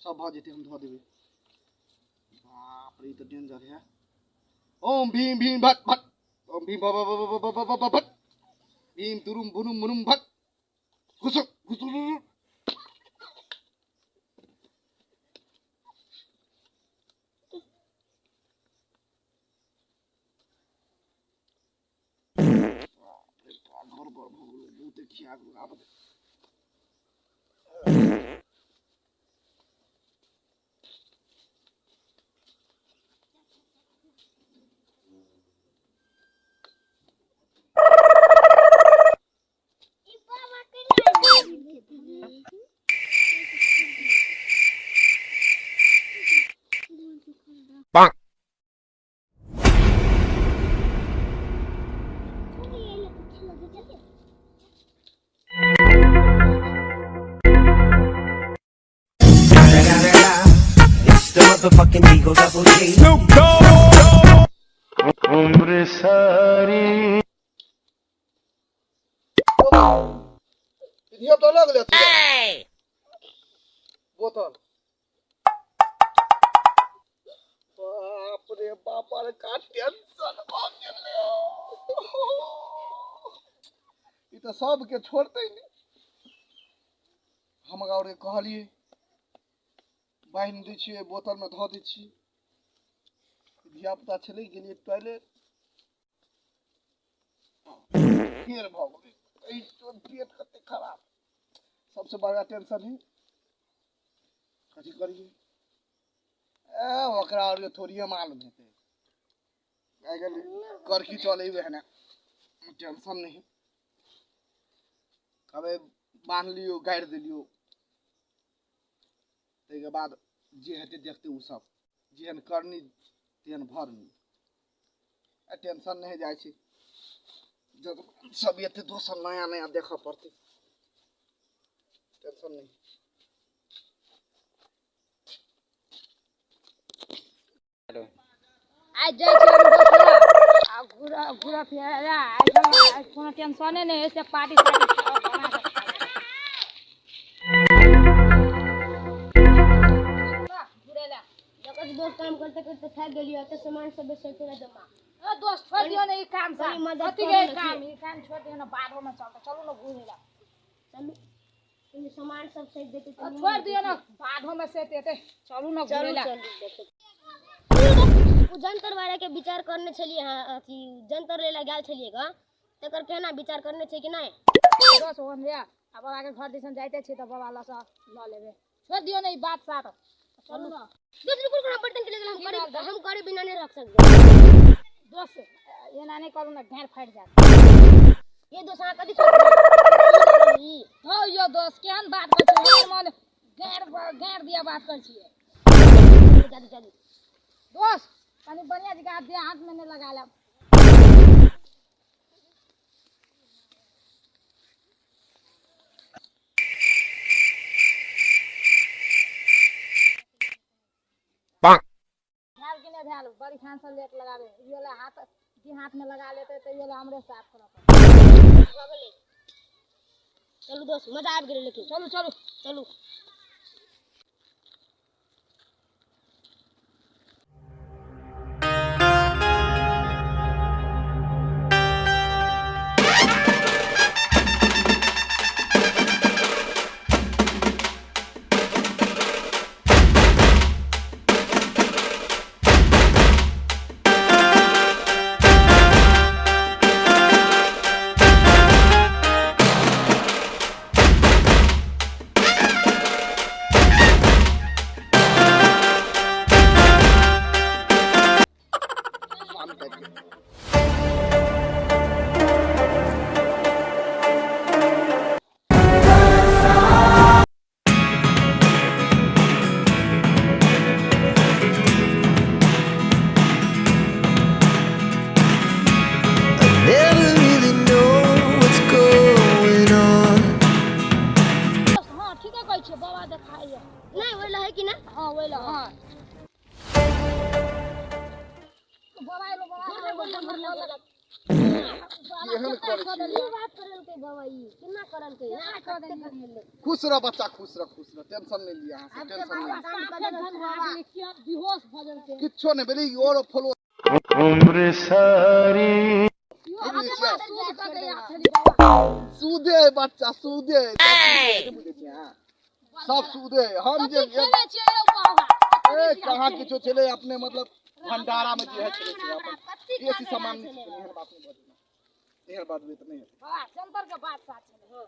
सब भऽ जेतै, हम धऽ देबै। बाप रे, ई तऽ डेंजर है। ओम भीम भीम भट भट, ओम भीम भ भ भ भ भ भ भट, भीम तुरुम बुनुम मुनुम भट, घुसु घुसु। गड़बड़ भऽ गेलै, बहुते खिया गेल आब। It's the motherfucking Eagle Double G. धिया तो लगले बोतल। बाप रे बाप, अरे का टेंशन भऽ गेलै। ई तऽ सबके छोड़तै नहि। हम आओर कहलियै बान्हि दै छियै, बोतलमे धऽ दै छियै। धिया पुता छलै, गेलियै टॉयलेट, फेर भऽ गेलै। एहि पेट कते खराब, सबसे बड़का टेंशन है। कथी करियै? ए ओकरा आरके थोड़िए मालूम हेतै। आइ काल्हि करकी चलै वएह, टेंशन नहीं। कहबै बान्हलियौ, गाड़ि देलियौ, ताहिके बाद जे हेतै देखतै ओ सब। जेहन करनी तेहन भरनी। आ टेंशन नहि जाइ छै, जब सब एते दोसर नया नया देखऽ पड़तै। टेंशन नहीं। आइ जाइ छी हम दोस्त लग, आ घुरा घुरा फिरा आइ कोनो टेंशने नहि है से पार्टी सार्टी सब बना कऽ घुरे ला। देखो दोस्त, काम करते करते थक गेलियो, एते सामान सब बेचते रह जमा। ए दोस्त, छोड़ दियो ने ई काम सा। कनी मदद कथी करू के ने। काम? ई काम छोड़ दियो ने, बादो में चलते। चलू ने घुरे ला। चलू, कनी सामान सब सही देते। ओ, छोड़ दियो ने, बादो में से देते। चलू ने घुरे चलू। ला। चलू, देखो उ जंतर वाला के विचार करने छलियै। हाँ, अथी जंतर ले ला गेल छलियै ग, तकर केना विचार करने छै कि नहि? दोस्त, हम रे आ बाबा के घर दिसन जाइते छी तऽ बाबा लग से लऽ लेबै। छोड़ दियो ने ई बात साथ, चलू ने। दोस्त, रुकू रुकू, हम बर्तन के ले गेल। हम की करे बात? हम करे बिना नहीं रख सकते। दोस्त, एना नहि करू ने, घेर फाटि जायत। ये दोस्त, अहाँ कथी सोचबै? हौ यो दोस्त, केहन बात करै छियै? हमर मन घेर घेर दिया बात करै छियै। चलू चलू। दोस्त, कनि बढ़िया जकाँ देह हाथ में नहि लगा लेब। भेल कि नहि भेल? बड़ी खान से लेट लगाबे। ई वाला हाथ देह हाथ में लगा लेते तऽ ई वाला हमरे साफ करऽ पड़त। भऽ गेलै। चलू दोस्त, मजा आबि गेलै लेकिन। चलू चलू। चलू। स्वामी टाइपके। Never really know what's going on. दोस्त, हँ, ठीके कहै छियै, बाबा देखाइए। नहि, ओहि लए है कि ना? हँ, ओहि लए। हँ, बाबा एलो, बाबा एलो, बाबा। केहन करै छियै? की बात करलकै बाबा ई केना करलकै केना कऽ देलियै? खुश रह बच्चा, खुश रह, खुश रह, टेंशन नहि लिअ अहाँ सब, टेंशन नहि लिअ। साफे धन आदमी किया बेहोश भऽ गेलकै। किछो नहि भेलै, और फॉलो उम्र सारी यो अपना सूद कऽ के आयल छली बाबा। सूदे है बच्चा, सूदे है, सब सूदे है, नहि बुझै छियै अहाँ? सब सूदे है। हम जे कथी खेले छियै यौ बाबा? ए कहाँ किछो छलै अपने, मतलब भंडारा में जे है छलै से अपन बेसी सामान नहि छलै। एहन बात नहि बजू, एहन बात तऽ नहि हेतै। बाबा जंतर के बात साच छलै हो।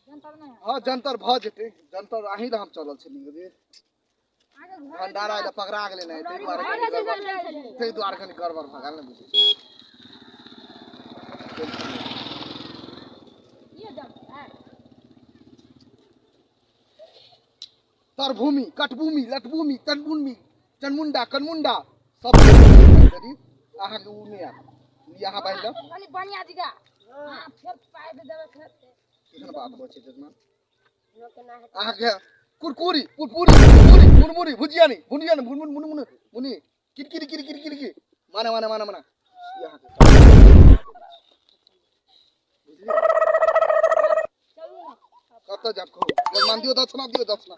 जंतर नहि है। हँ, जंतर भऽ जेतै, जंतर अहीं लए हम चलल छलियै जे अहाँके घर भंडारा लए पकड़ा गेलै ने, ताहि दुआरे कनि गड़बड़, ताहि दुआरे कनि गड़बड़ भऽ गेल ने, बुझै छियै? ये जंतर है। तरभूमि, कटभूमि, लटभूमि, तनभूमि, चनमुंडा, कनमुंडा सब अहाँके ओ नहि आयत। यहाँ बान्हि लऽ कनि बढ़िया जगह। हाँ, फेर पाइ दे देबै फेर। केहन बात होइ छै जजमान? केना हेतै? अहाँके कुरकुरी, पुरपुरी, मुरमुरी, मुरमुरी, भुजियानी, भुनियानी, मुनमुन, मुनमुन, मुनि, किरकिरी, किरकिरी, किरकिरी, माने माने माने माने ई अहाँके बुझलियै? चलू ने। कतऽ जायब कहू जजमान? दियौ दक्षिणा, दियौ दक्षिणा।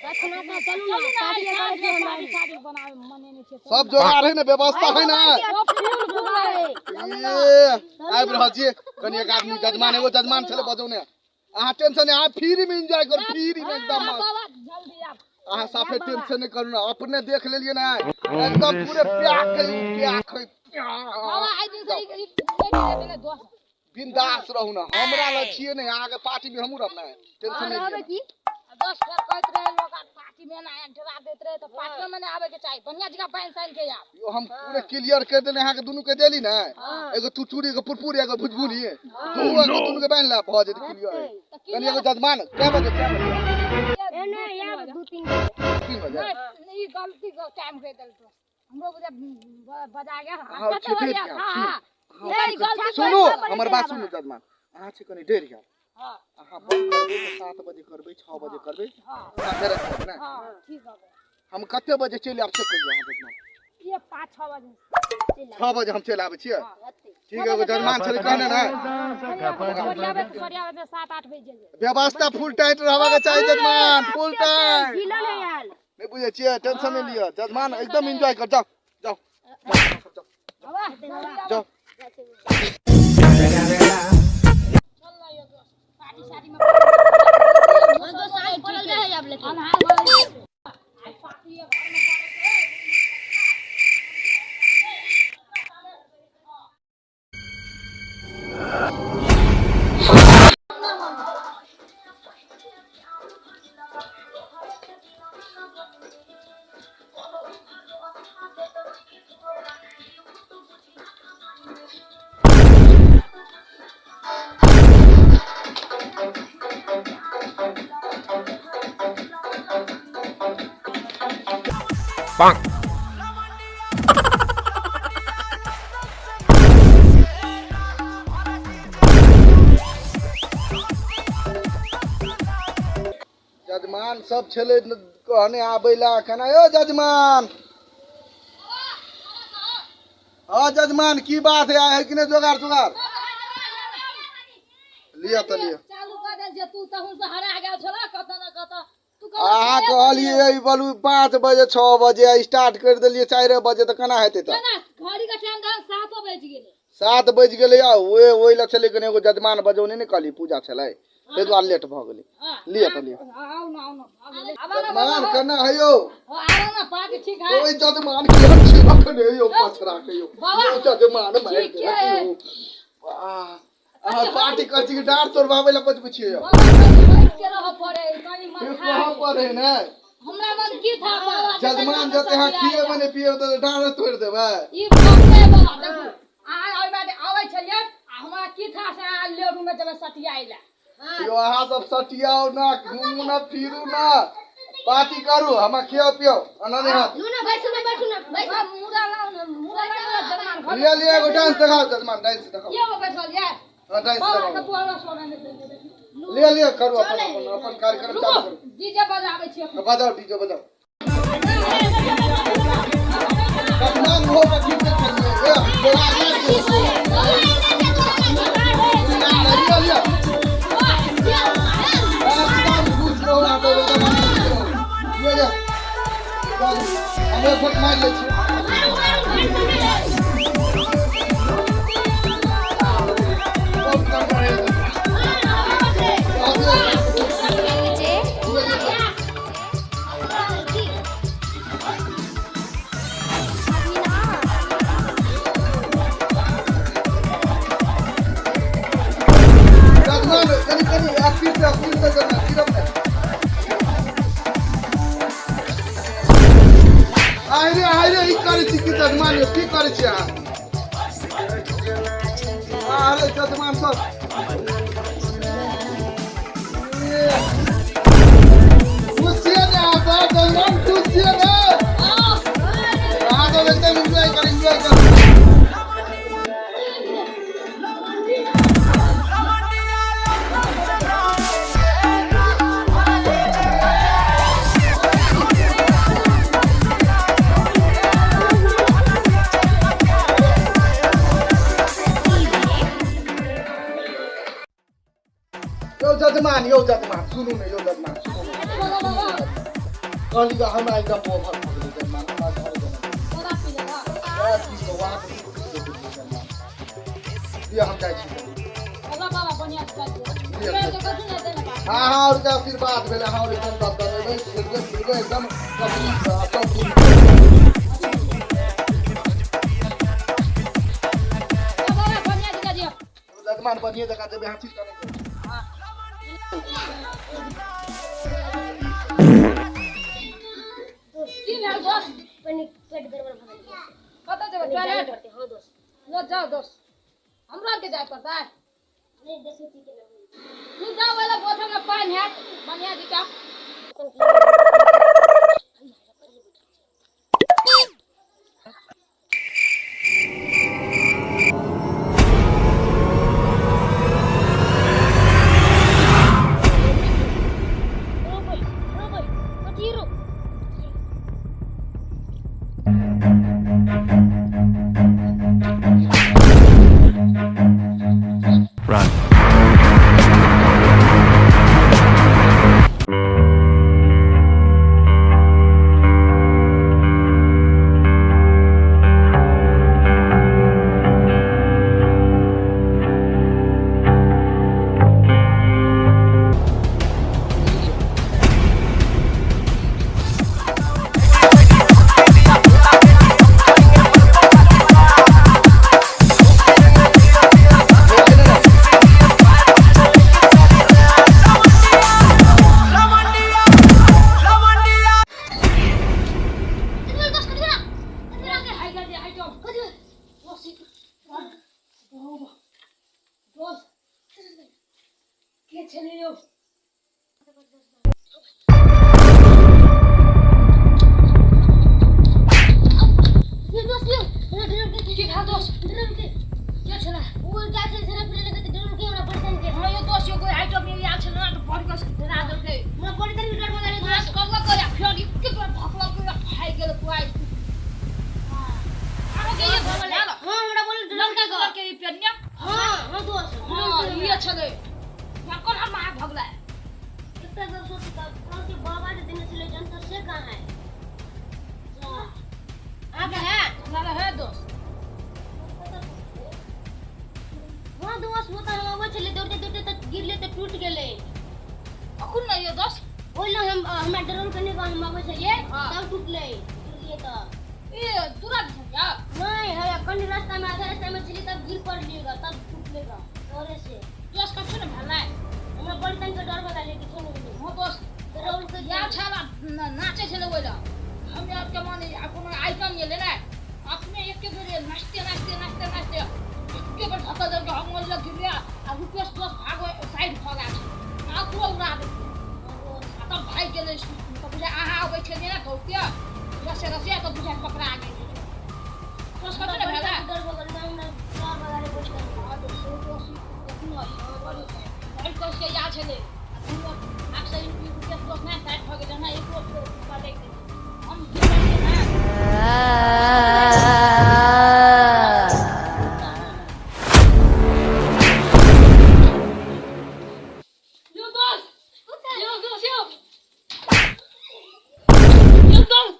दक्षिणा तऽ चलू चलू ने, ने, पार्टी आइ करै साँझमे छै हमरा। पार्टी शादी बनाबै मनेने छियै। सब जोगाड़ है ने, व्यवस्था है ने? ओ फूल फूल है। ए आबि रहल छियै कनि एक आदमी जजमान, एगो जजमान छलै बजौने। अहाँ टेंशन नहि, अहाँ फ्री में एंजॉय करू, फ्री में एकदम हाँ, मस्त। बाबा जल्दी आब। अहाँ साफे टेंशन नहि करू ने, अपने देख लेलियै ने, एकदम पूरे प्याक है, प्याक है। बाबा आइ दिन से ई ई नहि जेतै ने दोस्त। बिंदास रहू ने, हमरा लग छियै ने, अहाँके पार्टी में हमहूँ रहब ने, टेंशन नहि रहबै लिअ। की? दोस्त फेर कहैत रहे लोग आ पार्टी में ना डरा दैत रहे, तऽ पार्टियो में नहि आबे के चाही। बढ़िया जगह पानि सानि के आब। यौ, हम पूरे क्लियर कर देने अहाँके दुनू के देली ने, एगो तुतुरी, एगो पुरपुरी, एगो भुजभुरी, दू एगो दुनू के बान्हि ला, भऽ जेतै क्लियर। तऽ कनि एगो जजमान कए बजे, कए बजे? एने आयब 2-3 बजे। 3 बजे। नहीं, ई गलती के टाइम कहि देल दोस्त। हमरो बुझे बजा गेल। हाँ, कते छी, बजे? ठीक है, हाँ, छी। हाँ, कनि गलती सुनू पैसा हमर बात पड़ै सुनू जजमान, अहाँ छी कनि डरि गेल। अहाँ बंद करबै तऽ 7 बजे करबै, 6 बजे करबै। साते राति ने। हाँ, ठीक हबे। हम कते बजे चलि आयब से कहियौ अहाँ जजमान। ये 5-6 बजे। 6 बजे हम चलि आबै छियै। हेतै। ठीक है, एगो जजमान छलै कहने ने। सरियाबे तऽ 7-8 बजे जेबै। व्यवस्था फुल टाइट रहबाक चाही जजमान, फुल टाइट। मिलल है आयल। नहि बुझै छियै? टेंशन नहि लिअ जजमान, एकदम एंजॉय कर। जाउ जाउ जाउ, जाउ। बाबा जल्दी आब। जाउ। चल ना यो दोस्त, पार्टी शादी में हम तो साँझ पड़ल रहे आब लेकिन। अन्हार भऽ गेल। आइ पार्टी घर में करे के। Bonk. जजमान सब छलै कहने आबै ला केना यौ जजमान? हाँ जजमान, की बात है? है कि नहि जोगाड़ जोगाड़? लिअ तऽ लिअ। चालू कऽ देल जे तू तहूँ से हरा गेल छल कतऽ न कतऽ तू। अहाँ कहलियै बोलू 5 बजे, 6 बजे, स्टार्ट करि देलियै 4 बजे, तऽ केना हेतै तऽ? केना? घड़ी के टाइम जहन 7 बजि गेलै। 7 बजि गेलै आ ओहि ओहि लए छलै कनि एगो जजमान बजौने नहि, कहली पूजा छलै, ताहि दुआरे लेट भऽ गेलै। लिअ तऽ लिअ। आउ न, आउ न, भऽ गेलै। आबऽ न। जजमान केना है यौ? हो, आबऽ न, पार्टी ठीक है। ओहि जजमान केहन छै रखने यौ, पछड़ा के यौ? बाबा, यौ जजमान मारि ठीक देलक छै। यौ। वाह, अहाँ पार्टी कर छी कि डाँट तोड़बाबै लए बजबै छियै यौ? बाबा, कनि बैठ के रहऽ पड़े कनि मन फिर खा। कहाँ पर है ने? हमरा मन की था बाबा? जजमान जते अहाँ खिएबै नहि पिएबै तऽ डाँट तोड़ि देबै। ई बात नहि बाबा, देखू अहाँ ओहि बाटे आबै छलियै आ हमरा की था से अहाँ लेडू में जेबै सटियाइ लए। यौ, अहाँ सब सटियाउ ना, घुमू ना, फिरू ना, पार्टी करू, हमरा खियाउ पियाउ आनन्द हाथ। लू ना, बैठू ना, बैठू ना, बैठू। बाबा, मुड़ा लाउ ने, मुड़ा लाउ ने जजमान घर। लिअ लिअ, एगो डांस देखाउ जजमान, डांस देखाउ। ये वो बैठल ये। हाँ, डांस बाबा के देखाउ। तू सोना नहि दे। लिअ लिअ, करू अपन अपन अपन कार्यक्रम रुको। चालू करू। डीजे बजाबै छियै। बजाउ, डीजे बजाउ। जजमान हो ठीक से खेलिए। ए, बोला। चलू, हम एक घोट मारि लै छी। बहुत गड़बड़ है। जजमान, कनि कनि स्पीड से जजमान, गिरब नहि। आहि रे, आहि रे, ई करै छी की जजमान यौ? की करै छी अहाँ? अरे जजमान सब, खुशिये ने अहाँ सब, जजमान खुशिये ने अहाँ सब, एकदम एन्जॉय कर, एन्जॉय कर। यौ जजमान, यौ जजमान, सुनू ने, यौ जजमान, सुनू ने। कहली तऽ हमरा एकदम ओभर भऽ गेलै जजमान, हमरा घर जेना बड़ा पी कऽ वहाँ पर जजमान। लिअ, हम जाइ छी। हाँ हाँ, और के आशीर्वाद भेलै। हाँ, और एकदम दब दबेबै, खेलबै पीबै एकदम सब सब। जजमान, बढ़िए जगह जेबै, अहाँ चिंता नहि करू। की भेल दोस्त? कनि पेट गड़बड़ भऽ गेल। कतऽ जेबै? कनि जाय टॉयलेट? पड़तै। हाँ दोस्त। लो जाओ दोस्त, हमरा आरके जाय पड़तै? नहि, देखै छी केना होइ। तू जाओ, वाला बोतल में पानि हैत बढ़िया जी का। एखन की रोबै रोबै कथी रो? Run. दोस्त, कथी भेला? कथी भेला? आइ गेल आइ जाओ। कथी भेल? दोस्त, दोस्त, के छलै यौ? ये दोस्त, यौ डर डर के। की भेल दोस्त? डर के। के छलै? ओ गाछ छलै फिरे लगे तऽ डर के हमरा परेशान के। हाँ यो दोस्त, यो कोई आइटम ये आयल छलै ना तऽ बड़ कस डरा देलकै। हमरा बड़ी तनी डर भऽ गेलै। दोस्त करलक या फेर ई के भकलक, भागि गेल पूरा। अहाँके ये भऽ गेलै? हाँ, हमरा बोल डर लड़का के। के ई पेनिया? हाँ हाँ दोस्त। हाँ, ये छलै, कोन हम अहाँ भगलै? एकटा गप सोच कऽ, के बाबा जे देने छलै जंतर से कहाँ है? अहाँके है? हमरा रहे दोस्त। हाँ दोस्त, वो तऽ हम अबै छलै दौड़ते दौड़ते तऽ गिरले तऽ टूटि गेलै। अखुन नहि ये दोस्त। ओहि लए हम हमरा डरल कने हम अबै छलियै। हाँ। तब टूटलै, गिरलियै तऽ। ई दूरा दिसन या? नहीं, है कनि रास्ता में, आधा रास्ता में छलियै तब गिर पड़लियै, तब टूटलेगा डरे से। दोस्त, कछु ने भेलै? हमरा बड़ी तनके डर भऽ गेलै, किछो नहि भेलै। हाँ दोस्त। डरल के। या छला नाचे छलै ओहि लए हम आबके माने कोनो आइटम ये लेने अपने एके बेर नाचते नाचते नाचते नाचते एके बेर धक्का देलकै, हम ओहि लग गिरलियै आ रुपेश दोस्त भागो साइड भऽ गेल छै आ पूरा उड़ा देलकै आ तब भागि गेलै। तऽ बुझाइ अहाँ अबै छलियै ने दौड़ते रसे रसे, तऽ बुझाइ पकड़ा गेल। दोस्त, कथी ने भेलै? डर भऽ गेल हमरा, डर भऽ गेलै बड़ी तनके। हाँ दोस्त, दोस्त, बड़ी कस के याद छलै आब से रुपेश दोस्त नहि साइड भऽ गेलै ने, एको पटकि देलकै, हम गिर पड़लियै ने। यो दोस्त, यो दोस्त, यो यो दोस्त।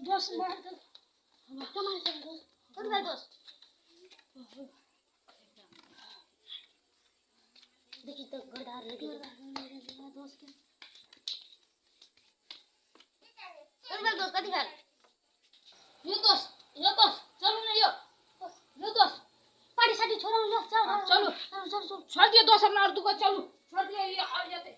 दोस्त मार दे। कमाल चल दोस्त, चल भाई दोस्त। देखी तो गरदार लगी दोस्त के। चल भाई दोस्त, कथी भेल? यो दोस्त, यो दोस्त, चलू ने यो। यो दोस्त, पार्टी साटी छोड़ो, यो चल। हाँ, चलू। चल चल चल। छोड़ दियो दोस्त, अपना और दुकान चलू। छोड़ दियो ये और जाते।